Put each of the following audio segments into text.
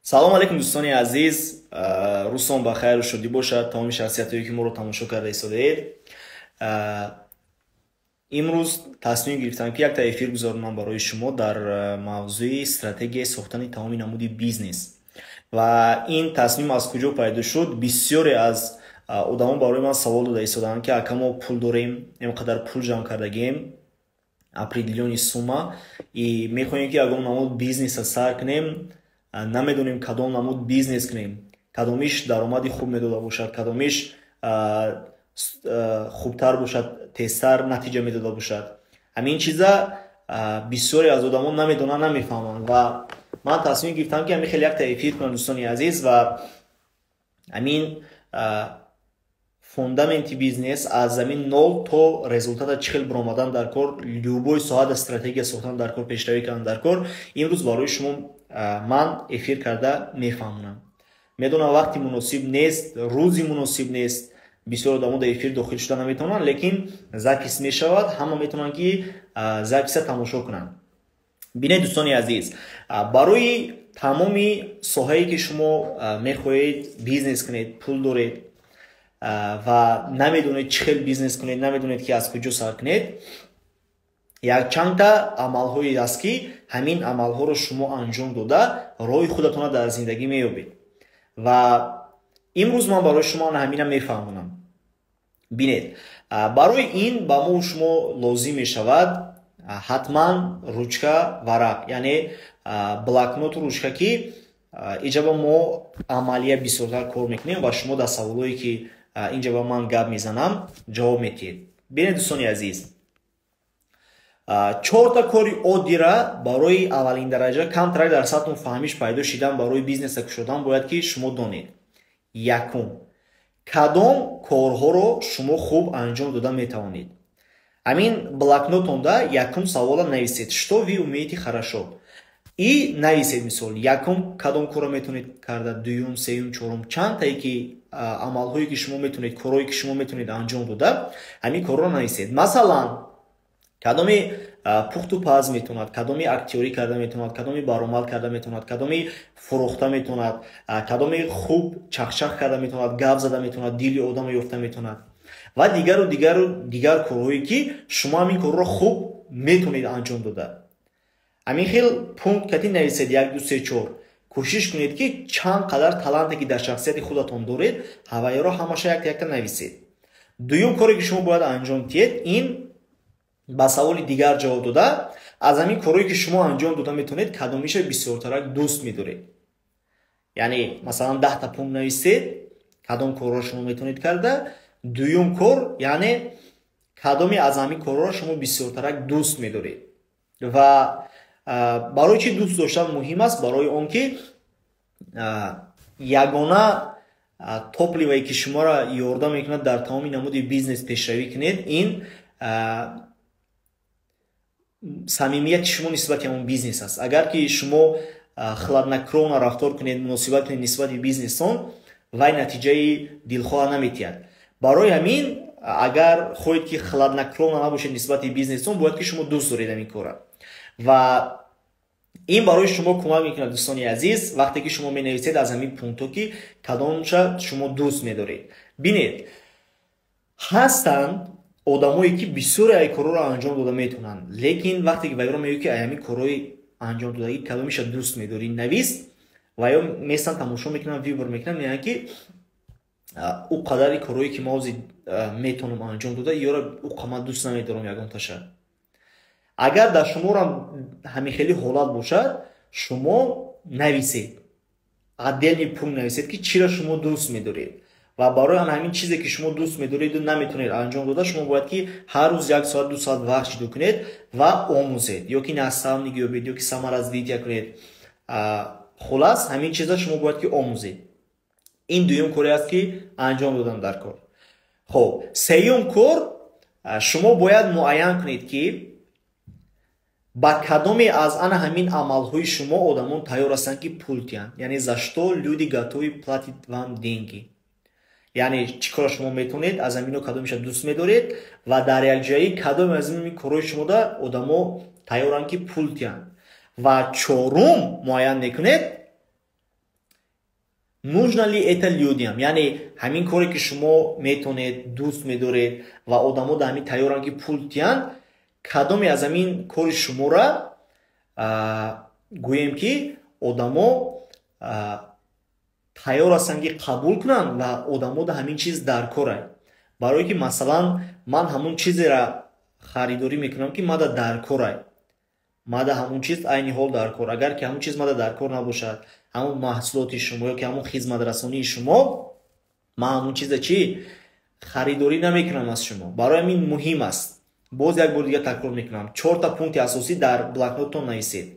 Салом алейкум, дӯстони азиз, рӯзтон ба хайру шодӣ бошад. Тамоми шахсиятҳое, ки моро тамошо карда истодаед, имрӯз тасмим гирифтам, ки якта эфир гузаронам барои шумо дар мавзӯи стратегияи сохтани тамоми намуди бизнес. Ва ин тасмим аз куҷо пайдо шуд? Бисёре аз одамон барои ман савол дода истодаанд, ки ака, мо пул дорем, инқадар пул ҷамъ кардагием, определённый сумма, и мехоҳем, ки ягон намуд бизнеса сар кунем. Намедонем, кадом намуд бизнес кунем, кадомиш даромади хуб медода бошад, кадомиш хубтар бошад, тезтар натиҷа медода бошад. Ҳамин чиза бисёре аз одамон намедонанд, намефаҳманд. Ва ман тасмим гирифтам, ки ҳамин хеле якта эфир кунам, дӯстони азиз, ва ҳамин фундаменти бизнес, аз замин нол то результата чӣ хел биромадан дар кор, любой соҳата стратегия сохтан дар кор, пешравӣ кардан дар кор, имрӯз барои шумо ман эфир карда мефаҳмонам. Медонам, вақти муносиб нест, рӯзи муносиб нест, бисёр одамо дар эфир дохил шуда наметавонанд, лекин запись мешавад, ҳама метавонанд, ки записа тамошо кунанд. Бинед, дӯстони азиз, барои тамоми соҳае, ки шумо мехоҳед бизнес кунед, пул доред ва намедонед, чӣ хел бизнес кунед, намедонед, ки аз куҷо сар кунед, якчандта амалҳое аст, ки ҳамин амалҳоро шумо анҷом дода, роҳи худатонро дар зиндагӣ меёбед. Ва имрӯз ман барои шумо ҳамина мефаҳмонам. Бинед, барои ин ба мо шумо лозим мешавад ҳатман ручка, варақ, яъне блокноту ручка, ки иҷаба мо амалия бисёртар кор мекунем ва шумо дар саволое, ки инҷа ба ман гап мезанам, ҷавоб медиҳед. Бинед, дӯстони азиз, чорта кори оддира барои аввалин дараҷа камтарак дар сатҳу фаҳмиш пайдо шидан, барои бизнеса кушодан бояд, ки шумо донед. Якум: кадом корҳоро шумо хуб анҷом дода метавонед? Ҳамин блокнотонда якум савола нависед: «Что вы умеете хорошо?» И нависед, мисол, якум, кадом корро метавонед карда, дуюм, сеюм, чорум, чандтае ки амалҳое, ки шумо метавонед, корҳое, ки шумо метавонед анҷом дода, ҳамин корро нависед. Масалан, кадоми пухту паз метавонад, кадоми актёрӣ карда метавонад, кадоми баромад карда метавонад, кадоми фурӯхта метавонад, кадоми хуб чахчах карда метавонад, гап зада метавонад, дили одамо ёфта метавонад ва дигару дигару дигар корҳое, ки шумо ҳамин корро хуб метавонед анҷом дода. Ҳамин хел пункт кати нависед: як, ду, се, чор. Кӯшиш кунед, ки чанд қадар таланте, ки дар шахсияти худатон доред, ҳавайёро ҳамаша якта якта нависед. Дуюм коре, ки шумо бояд анҷом диҳед, ин ба саволи дигар ҷавоб дода: аз ҳамин корҳое, ки шумо анҷом дода метавонед, кадомиша бисёртарак дӯст медоред? Яъне, масалан, 10-та пункт нависед, кадом корҳоро шумо метавонед карда. Дуюм кор, яъне кадоме аз ҳамин корҳоро шумо бисёртарак дӯст медоред. Ва барои чӣ дӯст доштан муҳим аст? Барои он ки ягона топливое, ки шуморо ёрдам мекунад дар тамоми намуди бизнес пешравӣ кунед, ин самимияти шумо нисбати ҳамон бизнес аст. Агар ки шумо хладнокровно рафтор кунед, муносибат кунед нисбати бизнесон, вай натиҷаи дилхоҳа наметиҳад. Барои ҳамин, агар хоҳед, ки хладнокровно набошед нисбати бизнесон, бояд, ки шумо дӯст доред ҳамин кора. Ва ин барои шумо кӯмак мекунад, дӯстони азиз, вақте ки шумо менависед аз ҳамин пунктҳо, ки кадомша шумо дӯст медоред. Бинед, ҳастанд одамое, ки бисёре ай корҳоро анҷом дода метавонанд, лекин вақте ки вайро мегӯяд, ки ай ҳамин корҳои анҷом додагӣ кадомиша дӯст медорӣ, навис, вайё местан, тамошо мекунанд, выбор мекунанд, мегӯянд, ки ӯ қадари корҳое, ки ма ҳозир метавонам анҷом дода, ёро ӯ қамат дӯст намедорам ягонташа. Агар дар шуморам ҳамин хели ҳолат бошад, шумо нависед, отдельный пункт нависед, ки чиро шумо дӯст медоред. Ва барои ан ҳамин чизе, ки шумо дӯст медореду наметавонед анҷом дода, шумо бояд, ки ҳар рӯз як соат, 2 соат вақт ҷудо кунед ва омӯзед, ё ки наставник ёбед, ё ки саморазвитие кунед. Хулас, ҳамин чиза шумо бояд, ки омӯзед. Ин дуюм коре аст, ки анҷом додан дар кор. Хуб, сеюм кор: шумо бояд муайян кунед, ки ба кадоме аз ана ҳамин амалҳои шумо одамон тайёр ҳастанд, ки пул диҳанд, яъне за что люди готовы платить вам деньги, яъне чӣ кора шумо метавонед, аз ҳамино кадомеша дӯст медоред ва дар якҷоягӣ кадоме аз ин корҳои шумода одамо тайёранд, ки пул диҳанд. Ва чорум, муайян мекунед. Нужно ли это людям? Яъне ҳамин коре, ки шумо метонед, дӯст медоред ва одамо дар ҳамин тайёранд, ки пул диҳанд, кадоме аз ҳамин кори шумора, гӯем ки, одамо тайёр ҳастанд, ки қабул кунанд ва одамо дар ҳамин чиз даркоранд? Барое ки, масалан, ман ҳамун чизеро харидорӣ мекунам, ки мада даркорай, мада ҳамун чиз айни ҳол даркор. Агар ки ҳамун чиз мада даркор набошад, ҳамун маҳсулоти шумо ё ки ҳамун хизматрасонии шумо, ман ҳамун чиза чӣ харидорӣ намекунам аз шумо. Барои ҳамин муҳим аст. Боз як бори дигар такрор мекунам: чорта пункти асосӣ дар блокнотон нависед.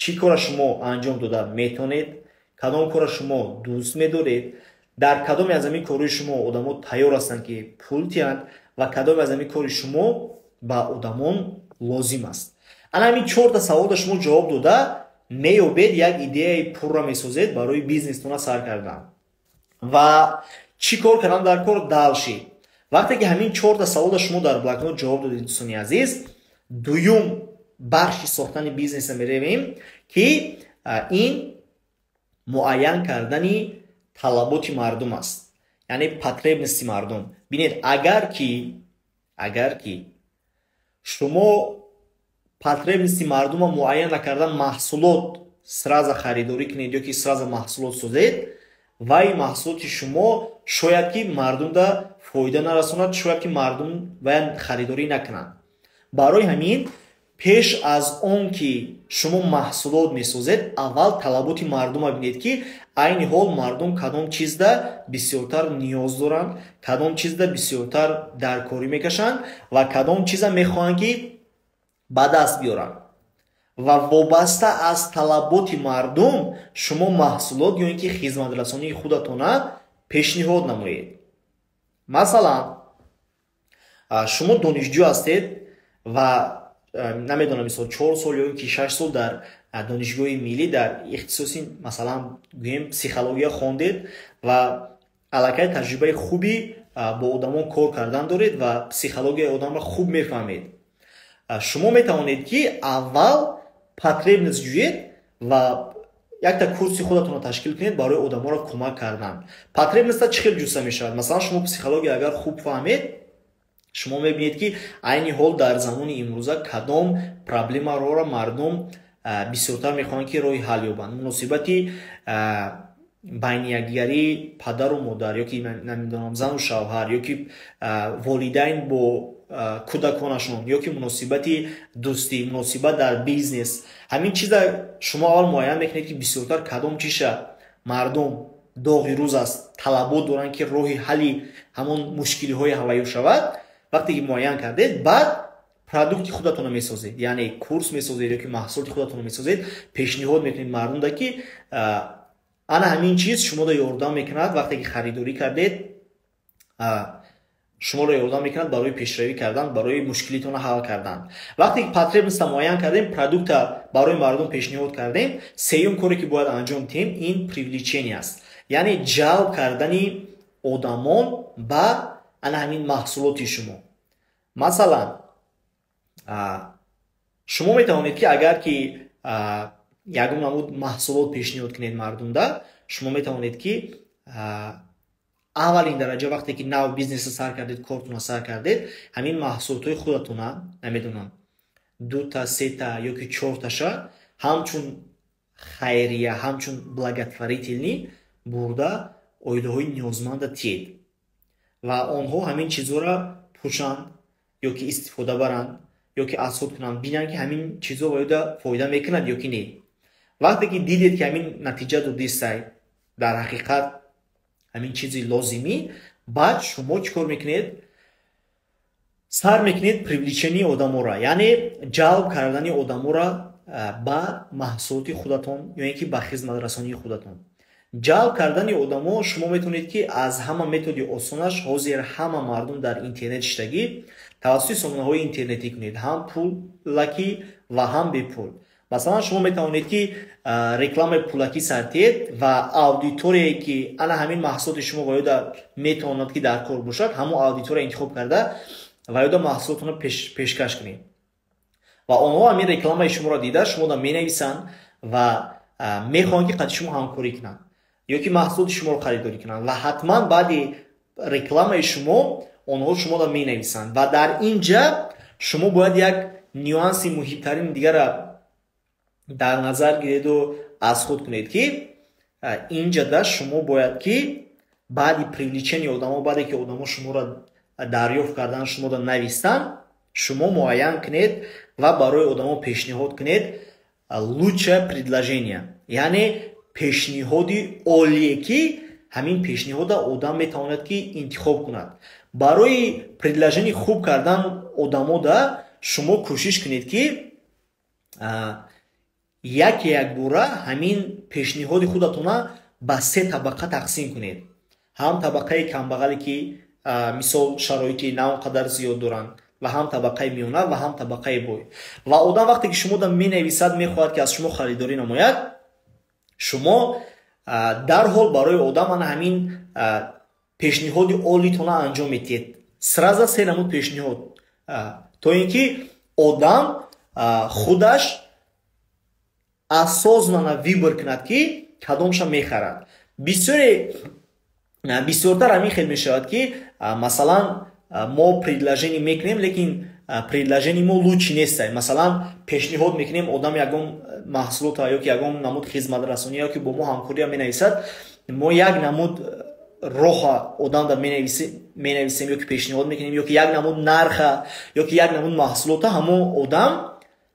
Чӣ кора шумо анҷом дода метавонед, кадом кора шумо дӯст медоред, дар кадоме аз ҳамин корҳои шумо одамо тайёр ҳастанд, ки пул диҳанд, ва кадоме аз ҳамин кори шумо ба одамон лозим аст. Ана ҳамин чорта саволда шумо ҷавоб дода меёбед, як идеяи пурра месозед барои бизнестона сар кардан. Ва чӣ кор кардан дар кор дальше? Вақте ки ҳамин чорта саволда шумо дар блокнот ҷавоб додед, дӯстони азиз, дуюм бахши сохтани бизнеса меравем, ки ин муайян кардани талаботи мардум аст, яъне потребности мардум. Бинед, агар ки шумо потребности мардума муайян накарда маҳсулот сразу харидорӣ кунед ё ки сразу маҳсулот созед, вай маҳсулоти шумо шояд ки мардумда фоида нарасонад, шояд ки мардум вая харидорӣ накунанд. Барои ҳамин, пеш аз он ки шумо маҳсулот месозед, аввал талаботи мардума бинед, ки айни ҳол мардум кадом чизда бисёртар ниёз доранд, кадом чизда бисёртар даркорӣ мекашанд ва кадом чиза мехоҳанд, ки ба даст биёранд. Ва вобаста аз талаботи мардум шумо маҳсулот ё ин ки хизматрасонии худатона пешниҳод намоед. Масалан, шумо донишҷӯ ҳастед ва, намедонам, мисол, 4 сол ё ин ки 6 сол дар донишгоҳи миллӣ дар ихтисоси, масалан, гӯем, психология хондед ва аллакай таҷрибаи хуби бо одамон кор кардан доред ва психологияи одамро хуб мефаҳмед. Шумо метавонед, ки аввал потребность ҷӯед ва якта курси худатонро ташкил кунед барои одаморо кӯмак кардан. Потребность а чӣ хел ҷуста мешавад? Масалан, шумо психология агар хуб фаҳмед, шумо мебинед, ки айни ҳол дар замони имрӯза кадом проблемаро мардум бисёртар мехоҳанд, ки роҳи ҳал ёбанд: муносибати байни якдигарии падару модар ё ки, намедонам, зану шавҳар, ё ки волидайн бо кӯдаконашон, ё ки муносибати дӯстӣ, муносибат дар бизнес. Ҳамин чиза шумо аввал муайян мекунед, ки бисёртар кадом чиша мардум доғи рӯз аст, талабот доранд, ки роҳи ҳалли ҳамон мушкилиҳои ҳавайё шавад. Вақте ки муайян кардед, баъд продукти худатонро месозед, яъне курс месозед ё ки маҳсулоти худатонро месозед, пешниҳод мекунед мардумда, ки ана ҳамин чиз шуморо ёрдам мекунад. Вақте ки харидорӣ кардед, шуморо ёрдам мекунад барои пешравӣ кардан, барои мушкилитонро ҳал кардан. Вақте ки потребность а муайян кардем, продукта барои мардум пешниҳод кардем, сеюм коре, ки бояд анҷом диҳем, ин привлечение аст, яъне ҷалб кардани одамон ба ана ҳамин маҳсулоти шумо. Масалан, шумо метавонед, ки агар ки ягон намуд маҳсулот пешниҳод кунед мардумда, шумо метавонед, ки аввалин дараҷа, вақте ки нав бизнеса сар кардед, кортона сар кардед, ҳамин маҳсулотҳои худатона, намедонам, дута, сета ё ки чорташа ҳамчун хайрия, ҳамчун благотворительный бурда оилаҳои ниёзманда тиед ва онҳо ҳамин чизҳоро пӯшанд ё ки истифода баранд, ё ки азхуд кунанд, бинанд, ки ҳамин чизҳо ваёда фоида мекунад ё ки не. Вақте ки дидед, ки ҳамин натиҷа додистай, дар ҳақиқат ҳамин чизи лозимӣ, баъд шумо чӣ кор мекунед? Сар мекунед привлечение одаморо, яъне ҷалб кардани одаморо ба маҳсулоти худатон ё ин ки ба хизматрасонии худатон. Ҷалб кардани одамо шумо метавонед, ки аз ҳама методи осонаш, ҳозир ҳама мардум дар интернет шиштагӣ, тавассути сомонаҳои интернетӣ кунед, ҳам пулакӣ ва ҳам бепул. Масалан, шумо метавонед, ки рекламаи пулакӣ сар диҳед ва аудиторияе, ки ана ҳамин маҳсулоти шумо ваёда метавонад, ки дар кор бошад, ҳамон аудитория интихоб карда, ваёда маҳсулотонро пешкаш кунед ва онҳо ҳамин рекламаи шуморо дида, шумода менависанд ва мехоҳанд, ки қадди шумо ҳамкорӣ кунанд. ё ки маҳсулоти шуморо харидорӣ кунанд. Ва ҳатман баъди рекламаи шумо онҳо шуморо менависанд. Ва дар ин ҷа шумо бояд як нюанси муҳимтарини дигара дар назар гиреду аз худ кунед, ки инҷада шумо бояд ки баъди привлечение одамо, баъде ки одамо шуморо дарёфт кардан, шуморо навистанд, шумо муайян кунед ва барои одамо пешниҳод кунед лучшее предложение, яъне пешниҳоди олие, ки ҳамин пешниҳода одам метавонад ки интихоб кунад. Барои предложение хуб кардан одамода шумо кӯшиш кунед, ки яке якбора ҳамин пешниҳоди худатона ба се табақа тақсим кунед: ҳам табақаи камбағале, ки мисол шароити на он қадар зиёд доранд, ва ҳам табақаи миёна, ва ҳам табақаи бой. Ва одам вақте ки шумода менависад, мехоҳад ки аз шумо харидорӣ намояд, шумо дарҳол барои одам ана ҳамин пешниҳоди олитона анҷом медиҳед, сразу се намуд пешниҳод, то ин ки одам худаш осознанно выбор кунад, ки кадомша мехарад. Бисёре, бисёртар ҳамин хел мешавад, ки масалан мо предложение мекунем, лекин предложение мо лучший нестай. Масалан, пешниҳод мекунем, одам ягон маҳсулота ё ки ягон намуд хизматрасонӣ ё ки бо мо ҳамкория менависад, мо як намуд роҳа одамда менависем ё ки пешниҳод мекунем, ё ки як намуд нарха, ё ки як намуд маҳсулота. Ҳамон одам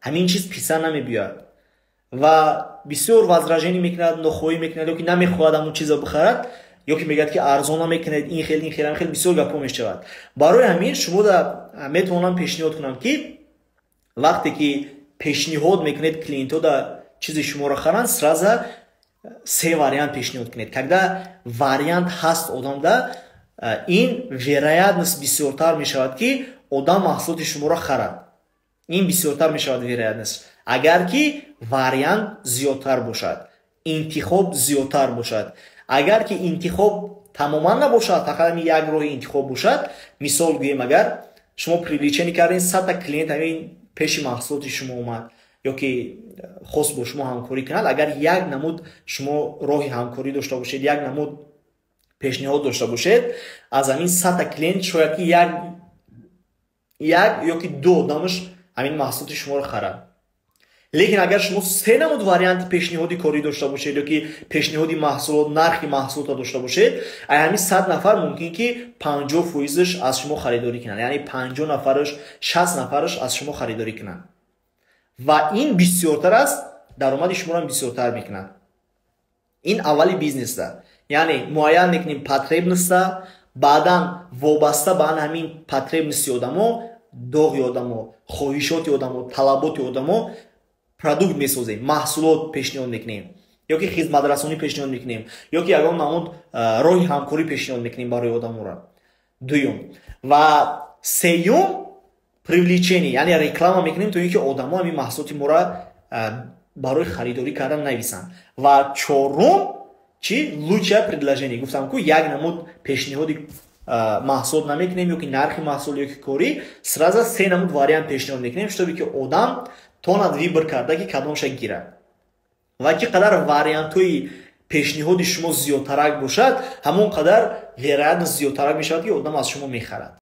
ҳамин чиз писанд намебиёяд ва бисёр возражение мекунад, нохоҳӣ мекунад ё ки намехоҳад ҳамон чизро бихарад, ё ки мегӯяд, ки арзон намекунед, ин хел, ин хел, ин хел, бисёр гапҳо мешавад. Барои ҳамин шумода метавонам пешниҳод кунам, ки вақте ки пешниҳод мекунед клиентода чизи шуморо харанд, сразу се вариант пешниҳод кунед. Когда вариант ҳаст одамда, ин вероятность бисёртар мешавад, ки одам маҳсулоти шуморо харад. Ин бисёртар мешавад вероятность, агар ки вариант зиёдтар бошад, интихоб зиёдтар бошад. Агар ки интихоб тамоман набошад, фақат ҳамин як роҳи интихоб бошад, мисол гӯем, агар шумо привлечение кардем, 100-та клиент ҳамин пеши маҳсулоти шумо омад ё ки хост бо шумо ҳамкорӣ кунад, агар як намуд шумо роҳи ҳамкорӣ дошта бошед, як намуд пешниҳод дошта бошед, аз ҳамин 100-та клиент шояд ки як ё ки ду одамаш ҳамин маҳсулоти шуморо харад. Лекин агар шумо се намуд варианти пешниҳоди корӣ дошта бошед ё ки пешниҳоди маҳсулот, нархи маҳсулотро дошта бошед, ай ҳамин 100 нафар мумкин ки 50 фоизаш аз шумо харидорӣ кунанд, яъне 50 нафараш, 60 нафараш аз шумо харидорӣ кунанд. Ва ин бисёртар аст, даромади шуморо бисёртар мекунад. Ин аввали бизнеста, яъне муайян мекунем потребность-а, баъдан вобаста ба ан ҳамин потребности одамо, доғи одамо, хоҳишоти одамо, талаботи одамо продукт месозем, маҳсулот пешниҳод мекунем ё ки хизматрасонӣ пешниҳод мекунем, ё ки ягон намуд роҳи ҳамкорӣ пешниҳод мекунем барои одаморо. Дуюм ва сеюм привлечение, яъне реклама мекунем, то ин ки одамо ҳамин маҳсулоти моро барои харидорӣ кардан нависанд. Ва чорум чи? Лучшее предложение. Гуфтам ку, як намуд пешниҳоди маҳсулот намекунем ё ки нархи маҳсул ё ки корӣ, сразу се намуд вариант пешниҳод мекунем, чтобы ки одам тонад выбор карда, ки кадомша гирад. Ва чӣ қадар вариантҳои пешниҳоди шумо зиёдтарак бошад, ҳамон қадар вероятность зиёдтарак мешавад, ки одам аз шумо мехарад.